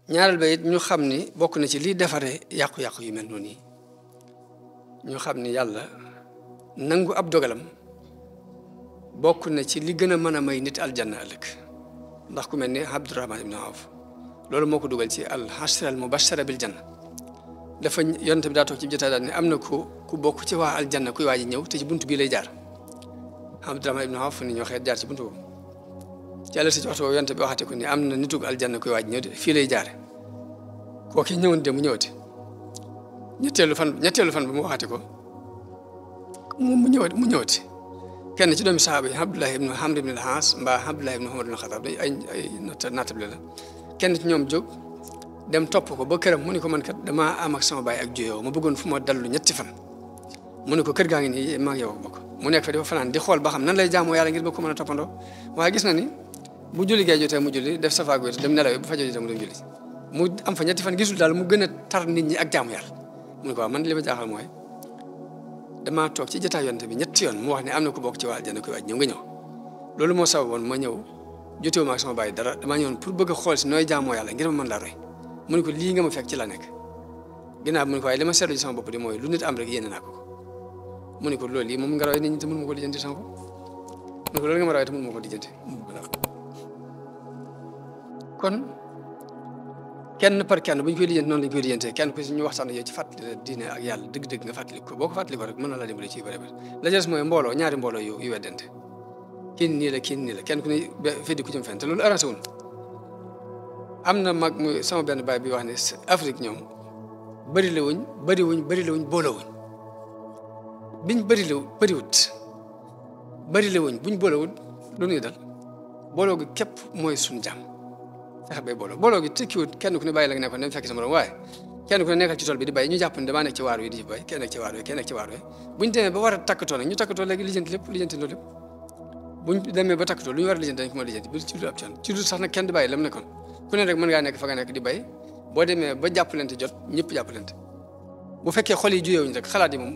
ñaareel ba it ñu xam ni bokk na ci liy defaree yàqu-yàqu yu mel noonu yi ñu xam ni yàlla nangu ab dogalam bokk na ci li gën a mën a may nit aljanna ëllëg ndax ku mel ni Abdurahman ibn Awf loolu moo ko dugal ci al ashra al mubashara bil janna dafa yonent bi daa toog ci jotaay daal ne am na ku bokk ci waa aljanna kuy waa ji ñëw te ci buntu bii lay jaar Abdurahman ibn Awf ni ñoo xeet jaar ci buntu boobu ci àll si ci waxtu boobu yonent bi waxate ko ni am na nitug aljanna kuy waa ji ñëw de fii lay jaare kooki ñëwoon de mu ñëwati ñetteelu fan bi mu waxate ko mu ñëwati kenn ci doomi sahaaba yi Abdullah ibn Amr ibn al-As mbaa Abdullah ibn Umar ibn al-Khattab ay naatable la kenn ci ñoom jóg dem topp ko ba këram mu ni ko man kat damaa am ak sama baay ak juyoo ma bëggoon fu ma dallu ñetti fan mu ni ko kër gaa ngi nii maa ngi yow bokk mu nekk fa dafa fanaan di xool ba xam nan lay jaamoo yàlla ngir ba ko mën a toppandoo waaye gis na ni bu julli gee jotee mu julli def safaagu dem nelaw bu fa jotee mu dem julli mu am fa ñetti fan gisul daal mu gën a tar nit ñi ak jaamu yàlla mu ni ko waaw man li ma jaaxal mooy damaa toog ci jotaay yonte bi ñetti yoon mu wax ne am na ku bokk ci waa aljanna kuy waaj ñëw nga ñëw loolu moo sababoon ma ñëw jotewu ma ak sama baay dara damaa ñëwoon pour bëgg a xool si nooy jaamoo yàlla ngir ma mën laa roy mu ne ko lii nga ma fekk ci la nekk ginnaaw mu ne ko waaye li ma seetlu ci sama bopp di mooy lu nit am rek yéene naa ko mu ne ko loolu lii moom nga roy nit ñi te mënu ma ko lijjanti sama bopp mu ne ko loolu nga ma roy te mënu ma ko lijjanti kon kenn par kenn bu ñu koy lijjanti noonu lañ koy lijjantee kenn ku si ñu waxtaan ak yow ci fàttali la diine ak yàlla dëgg-dëgg nga fàttali ko boo ko fàttali ko rek mën na laa dimbali ci yu bëri bëri la des mooy mbooloo ñaari mbooloo yu weddante kii nii la kenn ku ne feddi ku jëm fenn te loolu arrangé wul am na mag muy sama benn baay bi wax ne Afrique ñoom bëri la wuñ booloo wuñ biñ bëriwut buñ boolowut lu ñuy dal booloo gi képp mooy suñu jàmm fexe bay booloo gi tekkiwut kenn ku ne bàyyi la nga nekkoon dem fekk sa morom waaye kenn ku ne nekkal ci tool bi di bay ñu jàpp ne damaa nekk ci waar wi di bay kenn nekk ci waar wi buñ demee ba war a takkatoo nag ñu takkatoo léegi lijjanti loolu lépp buñ demee ba takkatoo lu ñu war a lijjanti dañ ko mën a lijjanti bi ci lu ab coon ci lu sax nag kenn di bàyyi lam nekkoon ku ne rek mën ngaa nekk fa nga nekk di bay boo demee ba jàppalante jot ñëpp jàppalante bu fekkee xol yi juyewuñ rek xalaat yi moom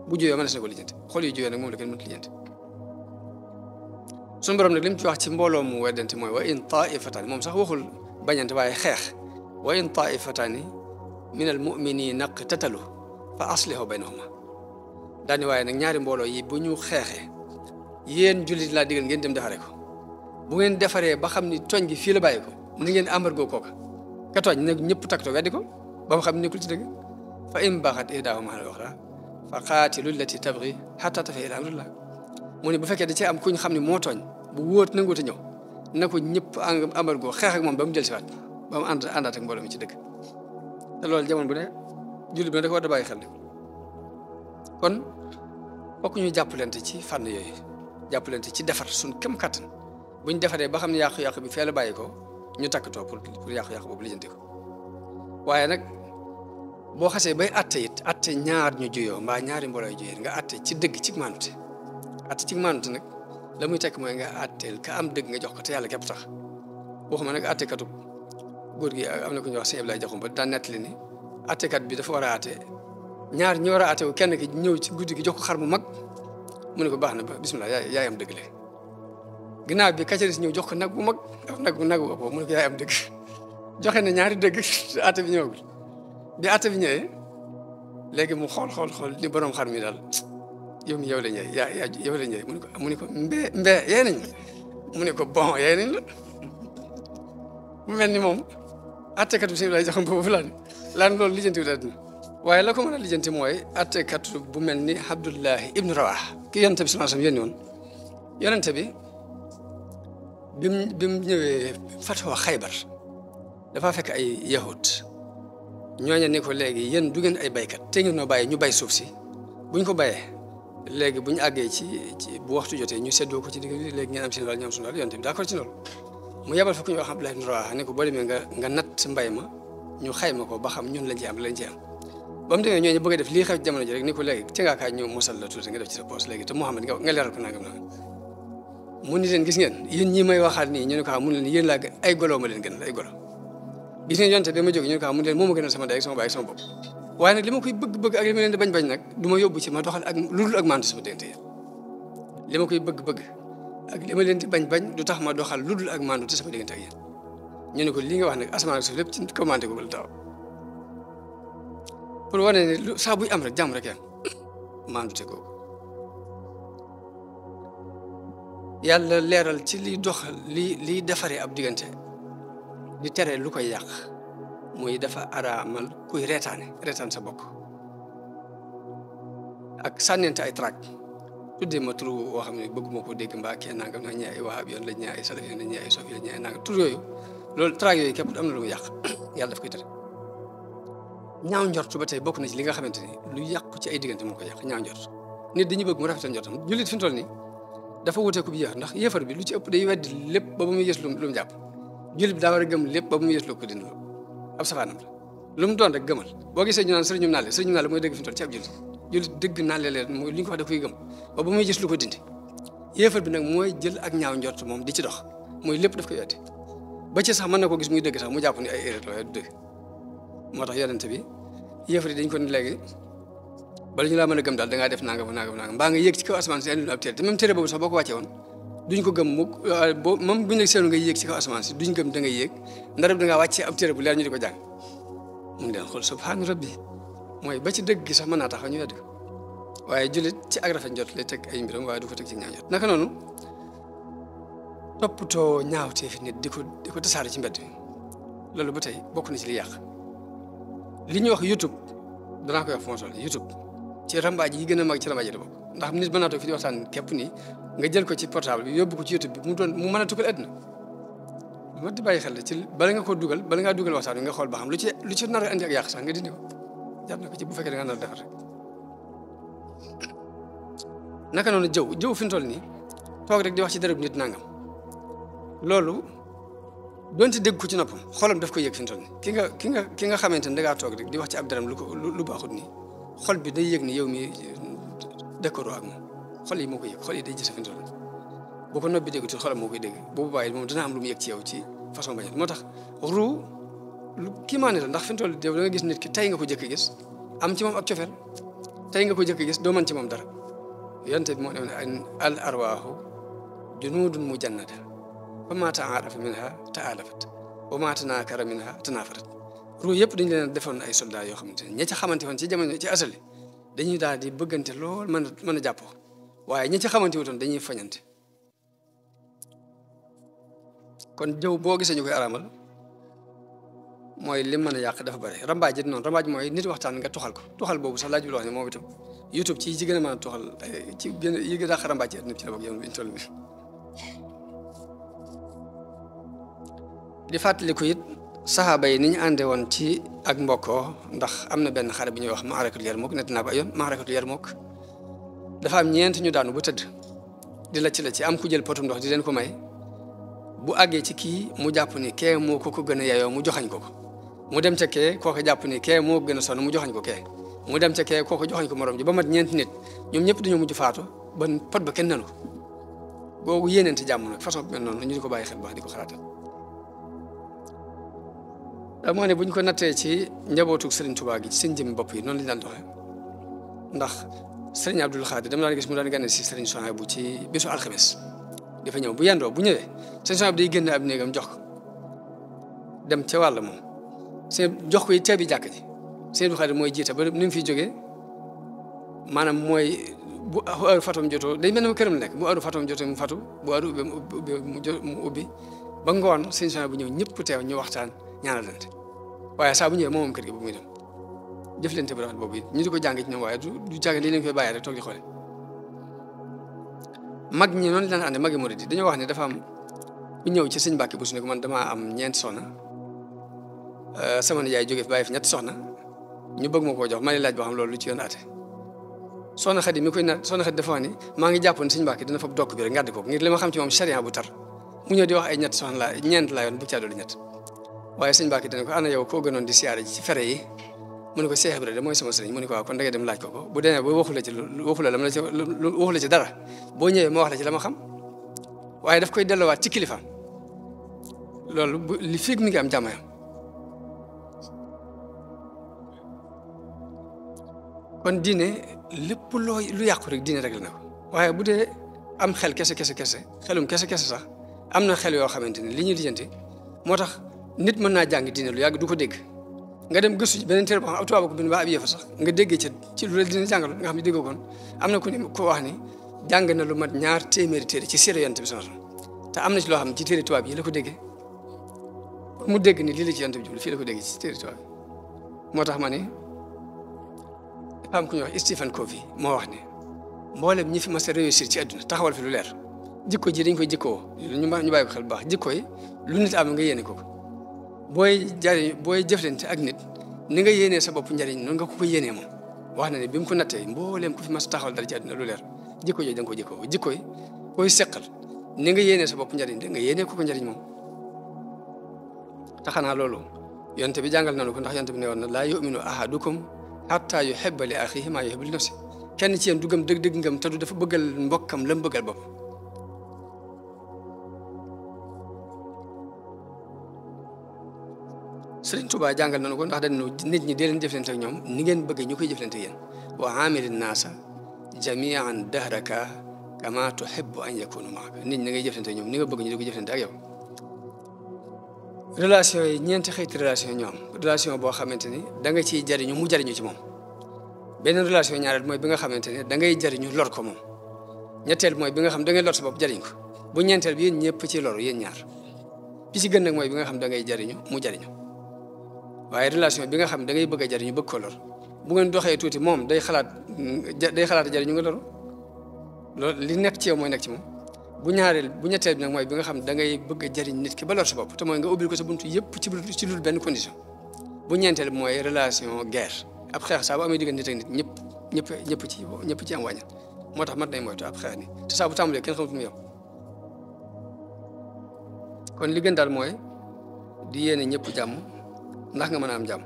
bu juyoo mënees na ko lijjanti xol yi juyoo nag moom la kenn mënut lijjanti suñu borom nag li mu ci wax ci mbooloo mu weddante mooy wa in taifataani moom sax waxul bañante waaye xeex wa in taifataani min al muminina iqtatalu fa aslihu baynahuma daani waaye nag ñaari mbooloo yi bu ñu xeexee yéen jullit laa digal ngeen dem defare ko bu ngeen defaree ba xam ni tooñ gi fii la bàyyi ko ni ngeen embargo kooka ka tooñ nag ñëpp takkatoo weddi ko ba mu xam ne nekkul ci dëgg fa in baxat ihdaahuma ala al-uxra fa qaatilu llati tabgi xatta tafiya ila amrillah mu ne bu fekkee da cee am ku ñu xam ne moo tooñ bu wóot nanguute ñëw na ko ñëpp embargo xeex ak moom ba mu jël si waat ba mu àndaat ak mbooloo mi ci dëgg te loolu jamono bu ne jullit bi ne da ko war a bàyyi xel ne kon fokk ñuy jàppalante ci fànn yooyu jàppalante ci defar suñ kem kattan bu ñu defaree ba xam ne yàqu-yàqu bi fee la bàyyi ko ñu takkatoo pour yàqu-yàqu boobu lijjanti ko waaye nag boo xasee bay atte it atte ñaar ñu juyoo mbaa ñaari mbooloo yu juyoo nga atte ci dëgg ci maanute atte ci maanute nag la muy tekk mooy nga atteel ka am dëgg nga jox ko te yàlla képp tax waxuma nag attekatu góor gi am na ku ñuy wax sëñ Ablaye Jaxum ba daan nettali ni attekat bi dafa war a atte ñaar ñi war a atte wu kenn ki ñëw ci guddi gi jox ko xar mu mag mu ne ko baax na ba bisimilah yaay am dëgg le ginnaaw bi kaccaris ñëw jox ko nag bu mag nag bu ëpp mu ne ko yaay am dëgg joxe na ñaari dëgg atte bi ñëwagul bi atte bi ñëwee léegi mu xool ni borom xar mi daal yow mi yow la ñëwee yow la ñëwee mu ne ko mbee yee nañ mu ne ko bon yee nañ la mu mel ni moom attekat bi si lay joxam boobu laan loolu lijjanti wu àddina waaye la ko mën a lijjanti mooy attekat bu mel ni Abdullahi ibnu Rawah ki yonente bi sallallahu alayhi wasallam yónni woon yonente bi bi mu ñëwee fatwa Xaybar dafa fekk ay yahud ñooñu ne ko léegi yéen du ngeen ay baykat te ngeen noo bàyyi ñu bay suuf si buñ ko bayee léegi bu ñu àggee ci bu waxtu jotee ñu seddoo ko ci digg léegi ngeen am seen wàll ñu am suñu wàll yonente bi d'accord ci loolu mu yebal fa ku ñuy wax Abdullah ibn Rawah ne ko boo demee nga natt mbay ma ñu xayma ko ba xam ñun lañ ci am ba mu demee ñooñu bëgg a def lii xew ci jamono ji rek ni ko léegi ci ngaa kaay ñu mosal la tuuti nga def ci sa poos léegi te Muhammad nga leeral ko nangam mu ni leen gis ngeen yéen ñi may waxaat nii ñu ne ko mu ne leen yéen laa ay golo ma leen gënal ay golo gis ngeen yonte bi ma jóge ñu ne ko mu ne leen moo ma gënal sama day ak sama baay ak sama bopp waaye nag li ma koy bëgg ak li ma leen di bañ nag du ma yóbbu ci ma doxal ak lu dul ak maandu sama diggante li ma koy bëgg ak li ma leen di bañ du tax ma doxal lu dul ak maandu te sama diggante ak yéen ñu ne ko li nga wax nag asamaan ak suuf lépp ci commandé ko la taw pour wane ne lu saa buy am rek jàmm rek yam maandute googu yàlla leeral ci liy doxal liy defaree ab diggante di tere lu koy yàq muy dafa araamal kuy reetaan sa bokk ak sànnente ay trac tuddee ma tur woo xam ne bëgguma ko dégg mbaa kenn nangam na ñi ay wahab yoon lañ ñi ay salaf yoon lañ ñi ay sofi lañ ñi ay nangam tur yooyu loolu trac yooyu képp am na lu mu yàq yàlla daf koy tere ñaaw njort ba tey bokk na ci li nga xamante ni lu yàqu ci ay diggante moo koy yàq ñaaw njort nit dañuy bëgg mu rafetal njortam jullit fi mu toll nii dafa wuteeku bi yéex ndax yéefar bi lu ci ëpp day weddi lépp ba muy yës lu mu jàpp jullit bi daa war a gëm lépp ba muy yës lu ko dindi ab safaanam la lu mu doon rek gëmal boo gisee ñu naan sëriñum naale mooy dëgg fi mu toll ci ab jullit dëgg naale leen mooy li ñu ko wax da koy gëm ba muy gis lu ko dindi yéefar bi nag mooy jël ak ñaaw njort moom di ci dox mooy lépp daf koy weddi ba ci sax mën na ko gis muy dëgg sax mu jàpp ni ay erreur la waaye du dëgg moo tax yonente bi yéefar yi dañ ko ni léegi bala ñu laa mën a gëm daal da ngaa def nangam mbaa nga yéeg ci kaw asamaan si indi ab téere te même téere boobu sax boo ko wàccee woon duñ ko gëm mukk boo moom buñ la seenu nga yéeg ci kaw asamaan si duñ gëm da ngay yéeg ndarab da ngaa wàccee ab téere bu leer ñu di ko jàng mun leen xool subhaana rabbi mooy ba ci dëgg gi sax mën naa taxaw ñu weddi ko waaye jullit ci ak rafet njot lay teg ay mbiram waaye du ko teg ci ñaaw njot naka noonu toppatoo ñaawtee fi nit di ko tasaare ci mbedd mi loolu ba tey bokk na ci li yàq li ñuy wax YouTube danaa koy wax fu ma toll YouTube ci rambaaj yi gën a mag ci rambaaj yi la bokk ndax nit mën naa toog fi di waxtaan képp nii nga jël ko ci portable bi yóbbu ko ci YouTube bi mu mën a tukkal àddina lu ma di bàyyi xel ci bala nga ngaa dugal waxtaan bi nga xool ba xam lu ci nar a andi ak yàq sax nga dindi ko jar na ko ci bu fekkee da nga nar a defar rek naka noonu jëw fi mu toll nii toog rek di wax ci dërëb nit nangam loolu doonte dégg ko ci noppam xolam daf ko yëg fi mu toll nii ki nga xamante ne da ngaa toog rek di wax ci ab dërëm lu baaxut nii xol bi day yëg ni yow mi décoroo ak moom xol yi moo koy yëg xol yi day gis fi mu toll nii boo ko noppi dégg xolam moo koy dégg boobu bàyyi moom dana am lu mu yëg ci yow ci façon bañ moo tax ruu lu kii maa ne la ndax fi mu toll yow da nga gis nit ki tey nga ko jëkk gis am ci moom ak cofeel tey nga ko jëkk gis doo mën ci moom dara yonte bi moo ne al arwaahu junuudun mujannada fa maa taarafa minha taalafat wa maa tanaakara minha tanaafarat ruu yëpp dañu leen defoon ay soldats yoo xamante ne ña ca xamante woon ci jamono ci asali dañuy daal di bëggante lool mën a jàppoo waaye ña ca xamante wutoon dañuy fañante kon jëw boo gisee ñu koy araamal mooy li mën a yàq dafa bëri rambaaj it noonu rambaaj mooy nit waxtaan nga tuxal boobu sax laaj bi wax ne moom itam YouTube ci gën a mën a tuxal ci gën yi gën a dàq rambaaj nit ci la bokk yow biñ toll bi di fàttali ko it saxaaba yi ni ñu àndee woon ci ak mbokkoo ndax am na benn xare bi ñuy wax Maarakatul Yarmouk nett naa ko ay yoon Maarakatul Yarmouk dafa am ñeent ñu daanu bu tëdd di la ci am ku jël potum ndox di leen ko may bu àggee ci kii mu jàpp ni kee moo ko gën a yeyoo mu joxañ ko mu dem ca kee kooku jàpp ni kee moo gën a sonn mu joxañ ko kee mu dem ca kee kooku joxañ ko morom ji ba mat ñeenti nit ñoom ñëpp dañoo mujj faatu ba pot ba kenn nanu boobu yéeneente jàmm nag façon bi mel noonu ñu di ko bàyyi xel baax di ko xalaatal daa moo ne bu ñu ko nattee ci njabootu Serigne Touba gi ci seen jëmmi bopp yi noonu lañu daan doxee ndax Serigne Abdoul Khadir dama daan gis mu daan gane si Serigne Souhaïbou ci bésu alxames dafa ñëw bu yendoo bu ñëwee Serigne Souhaïbou day génn ab néegam jox ko dem ca wàll moom seen jox ko ceebi jàkk ji Serigne Abdoul Khadir mooy jiite ba ni mu fiy jógee maanaam mooy bu heure fatom jotoo day mel ne këram la nekk bu heure fatom jotoo mu fatu bu heure ubbi mu ubbi ba ngoon Serigne Souhaïbou bu ñëw ñëpp teew ñu waxtaan ñaanalante waaye saa bu ñëwee moom kër gi bu muy dem jëflante bu rafet boobu it ñu di ko jàng ci ñoom waaye du jàng li leen koy bàyyi rek toog di xoole mag ñi noonu laan ànde magi murid yi dañoo wax ne dafa am ku ñëw ci sëñ Mbàkke bu su ne ko man damaa am ñeenti soxna sama nijaay jógee fi bàyyi fi ñetti soxna ñu bëgg ma koo jox ma ne laaj boo xam loolu lu ci yoon aate soxna Xadi mi koy na soxna Xadi dafa wax ni maa ngi jàppoon sëñ Mbàkke dina fab dokk bi rek ngàdd ko ngir li ma xam ci moom charia bu tar mu ñëw di wax ay ñetti soxna la ñeent laa yoon bu caa doolu ñett waaye sëñ Mbàkke dana ko ana yow koo gënoon di siyaare ci fere yi mu ne ko Cheikh Ibrahima mooy sama sëriñ mu ne ko waaw kon da ngay dem laaj ko bu demee ba waxu la ci dara boo ñëwee ma wax la ci la ma xam waaye daf koy delloowaat ci kilifaam loolu li fiig mi ngi am jàmmayam kon diine lépp lu yàqu rek diine réglé na ko waaye bu dee am xel kese xelum kese sax am na xel yoo xamante ni li ñuy lijjanti moo tax nit mën naa jàng diine lu yàgg du ko dégg nga dem gëstu beneen téere boo xam ab tubaab ko bind ba ab yëfa sax nga déggee ci lu la dina jàngal nga xam ne déggoo kon am na ku ne ko wax ni jàng na lu mat 200 téere ci siira Yonent bi sallallahu alayhi wasallam te am na ci loo xam ne ci téere tubaab yi la ko déggee mu dégg ni lii la ci Yonent bi jublu fii la ko déggee ci téere tubaab yi moo tax ma ne dafa am ku ñuy wax Stephen Covey moo wax ne mboolem ñi fi mas a réussir ci àdduna taxawal fi lu leer jikko ji dañ koy jikkoo ñu bàyyi ko xel bu baax jikko yi lu nit am nga yéene ko booy jëflante ak nit ni nga yéenee sa bopp njariñ noonu nga ko yéenee moom wax na ne bi mu ko nattee mbooleem ku fi mas taxawal dara ci àdduna lu leer jikko yooyu da nga ko jikkoo jikko yi booy seqal ni nga yéenee sa bopp njariñ da nga yéenee ko njariñ moom te xanaa loolu yonte bi jàngal nañu ko ndax yonte bi ne woon na laa yuminu ahadukum hatta yuhibba li axihi maa yuhibbu li nafsi kenn ci yéen du gëm dëgg-dëgg ngëm te du dafa bëggal mbokkam la mu bëggal bopp Sëriñ Tuubaa jàngal nañu ko ndax dañu nit ñi dee leen jëflante ak ñoom ni ngeen bëgg ñu koy jëflante ak yéen wa aamilin naasa jamian dahraka kama tuhibbu an yakunu maaka nit ñi ngay jëflante ak ñoom ni nga bëgg ñu di ko jëflante ak yow relation yi ñeenti xeeti relation ñoo am relation boo xamante ni da nga ciy jariñu mu jariñu ci moom beneen relation ñaareel mooy bi nga xamante ne da ngay jariñu lor ko moom ñetteel mooy bi nga xam da ngay lor sa bopp jariñ ko bu ñeenteel bi yéen ñëpp ci loru yéen ñaar bi ci gën nag mooy bi nga xam da ngay jariñu mu jariñu waaye relation bi nga xam da ngay bëgg a jariñu bëgg ko lor bu ngeen doxee tuuti moom day xalaat jariñu nga loru loolu li nekk ci yow mooy nekk ci moom bu ñetteel bi nag mooy bi nga xam da ngay bëgg a jariñ nit ki ba lor sa bopp te mooy nga ubbil ko sa buntu yëpp ci dul benn condition bu ñeenteel bi mooy relation guerre ab xeex saa bu amee diggante nit ak nit ñëpp ci am wàññi moo tax mat nay moytu ab xeex ni te saa bu tàmbalee kenn xamut mu yow kon li gën daal mooy di yéene ñëpp jàmm ndax nga mën a am jàmm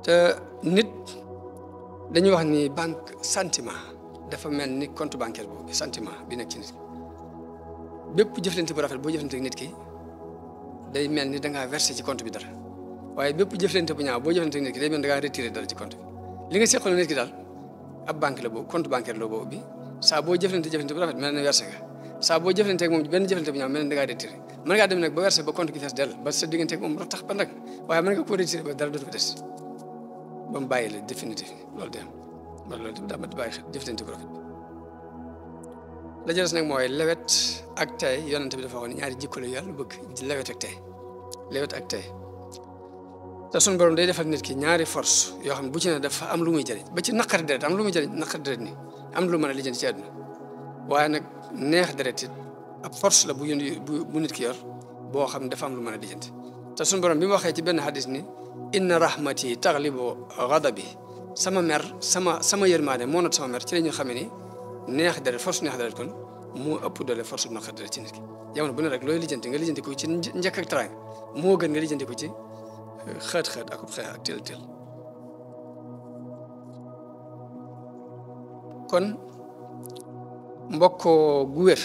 te nit dañuy wax ni banque sentiment dafa mel ni compte bancaire boobu sentiment bi nekk ci nit bépp jëflante bu rafet boo jëflante ak nit ki day mel ni da ngaa versé ci compte bi dara waaye bépp jëflante bu ñaaw boo jëflante ak nit ki day mel ni da ngaa retiré dara ci compte bi li nga seqal nit ki daal ab banque la boobu compte bancaire la boobu bi saa boo jëflante bu rafet mel na versé nga saa boo jëflante ak moom benn jëflante bu ñaaw mel ni da ngaa retiré mën ngaa dem nag ba versé ba compte gi fees dell ba sa diggante ak moom tax ba nag waaye mën nga koo retiré ba dara dootu fa des ba mu bàyyi la définitif loolu de am loolu daa mat bàyyi xel jëflante ko rafet la jëles nag mooy lewet ak tey yonent bi dafa waxoon ñaari jikko la yàlla bëgg lewet ak tey te suñu borom day defal nit ki ñaari force yoo xam ne bu ci ne dafa am lu muy jëriñ ba ci naqari deret am lu muy jëriñ naqari deret ni am lu mën a lijjanti ci àdduna waaye nag neex deret it ab force la bu nit ki yor boo xam ne dafa am lu mën a lijjanti te suñu borom bi mu waxee ci benn hadis ni inna rahmati taglibu ghadabi sama mer sama yërmaane moo not sama mer ci la ñu xamee ni neex deret force neex deret kon moo ëpp doole force bu naqari deret ci nit ki jamono bu ne rek looy lijjanti nga lijjanti ko ci njëkk ak teraanga moo gën nga lijjanti ko ci xët-xët ak xeex ak teel kon mbokkoo gu wér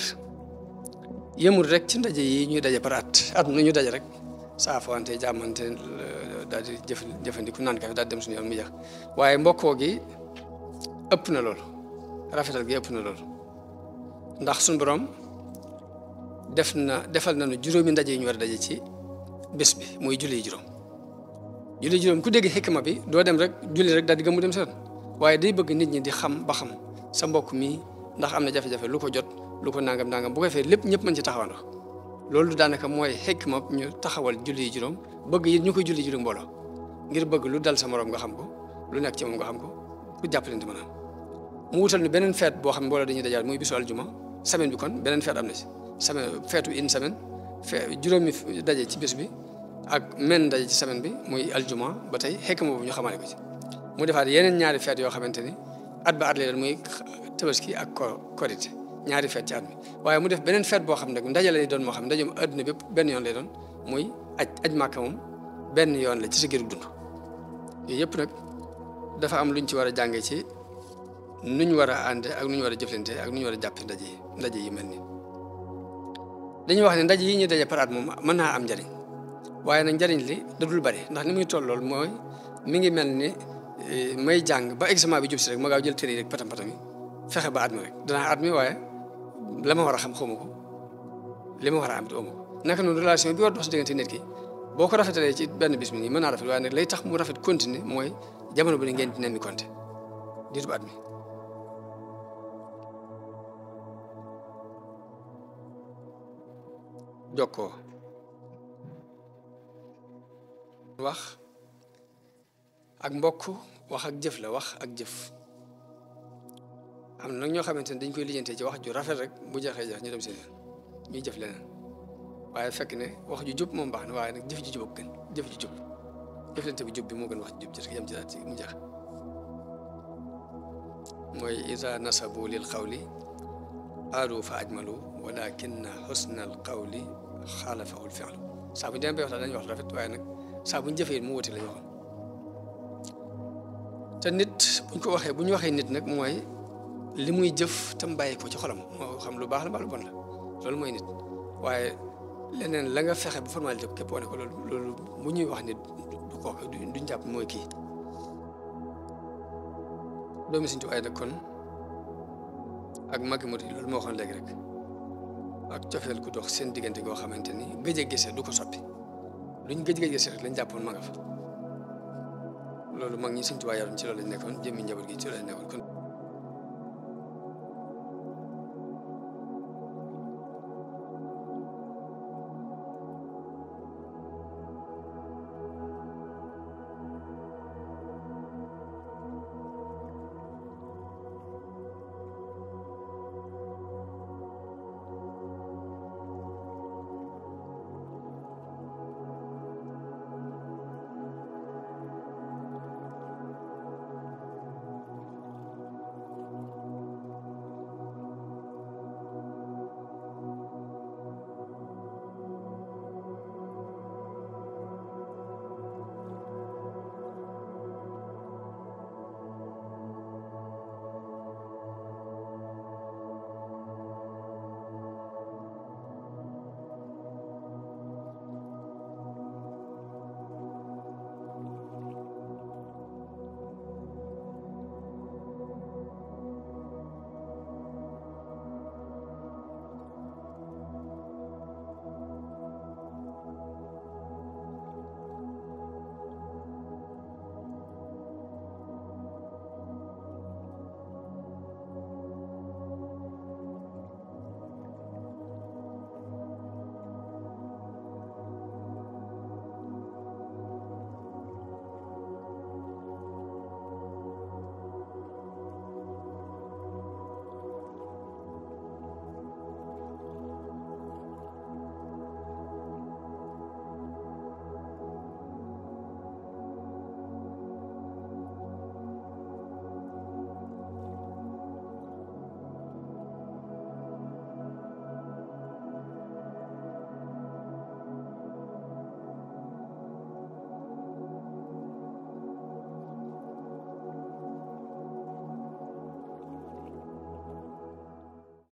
yëmul rek ci ndaje yi ñuy daje par at nu ñu daje rek saafante jàmmante daal di jëfandiku naan kafe daal dem suñu yoon mu jeex waaye mbokkoo gi ëpp na loolu rafetal gi ëpp na loolu ndax suñu borom defal nañu juróomi ndaje yi ñu war a daje ci bés bi muy julli juróom ku dégg xikma bi doo dem rek julli rek daal di gëm mu dem seen waaye day bëgg nit ñi di xam ba xam sa mbokk mi ndax am na jafe-jafe lu ko jot lu ko nangam bu ko defee lépp ñëpp mën ci taxawandoo loolu daanaka mooy xikma ñu taxawal julli juróom bëgg yi ñu koy julli juróom mbooloo ngir bëgg lu dal sa morom nga xam ko lu nekk ci moom nga xam ko ku jàppalante mën a am mu wutal ni beneen feet boo xam ne mbooloo dañuy dajaat muy bisu aljuma semaine bi kon beneen feet am na ci feetu une semaine juróomi daje ci bés bi ak men daje ci semaine bi muy aljuma ba tey xikma boobu ñu xamaale ko ci mu defaat yeneen ñaari feet yoo xamante ni at ba at leen muy tabaski ak korite ñaari feet ci at mi waaye mu def beneen feet boo xam ne ndaje lay doon moo xam ne ndaje mu àdduna bépp benn yoon lay doon muy aj màkka moom benn yoon la ci sa gërug dund yooyu yëpp nag dafa am luñ ci war a jànge ci nuñ war a ànd ak nuñ war a jëflante ak nuñ war a jàppe ndaje yi mel ni dañuy wax ne ndaje yi ñuy daje par at moom mën naa am njariñ waaye nag njariñ li da dul bari ndax ni muy toll lool mooy mi ngi mel ni may jàng ba examen bi jub si rek ma gaaw jël téere yi rek patam yi fexe ba at mi rek danaa at mi waaye la ma war a xam xawma ko li ma war a am it amu ko naka noonu relation bi war dox si diggante nit ki boo ko rafetalee ci benn bis mi nii mën naa rafet waaye nag lay tax mu rafet continuer mooy jamono bu ne ngeen di nen ni konte diiru at mi jokkoo wax ak mbokk wax ak jëf la wax ak jëf am na nag ñoo xamante ne dañ koy lijjantee ci wax ju rafet rek bu jeexee jeex ñu dem seen ñuy jëf leneen waaye fekk ne wax ju jub moom baax na waaye nag jëf ji jub ak gën jëf ji jub jëflante bu jub bi moo gën wax ji jub ci yem ci daal ci mu jeex mooy iza nasabu lil qawli aalu fa ajmalu walakinna husnal qawli xaalafahu l fi'lu saa bu ñu demee ba waxtaan dañuy wax rafet waaye nag saa bu ñu jëfee mu wuti la ñu waxoon te nit buñ ko waxee bu ñu waxee nit nag mooy li muy jëf tam bàyyi ko ci xolam moo xam lu baax la mbaa lu bon la loolu mooy nit waaye leneen la nga fexe bu formalité képp wane ko loolu bu ñuy wax nit du kooku duñ jàpp mooy kii doomi Sëñ Tuubaa nag kon ak magi murid loolu moo waxoon léegi rek ak cofeel gu dox seen diggante goo xamante ni gëj a gisee du ko soppi luñ gëj gisee rek lañ jàppoon ma nga fa loolu mag ñi Sëñ Tuubaa yaroon ci loolu lañ nekkoon jëmmi njaboot gi ci loolu lañ nekkoon kon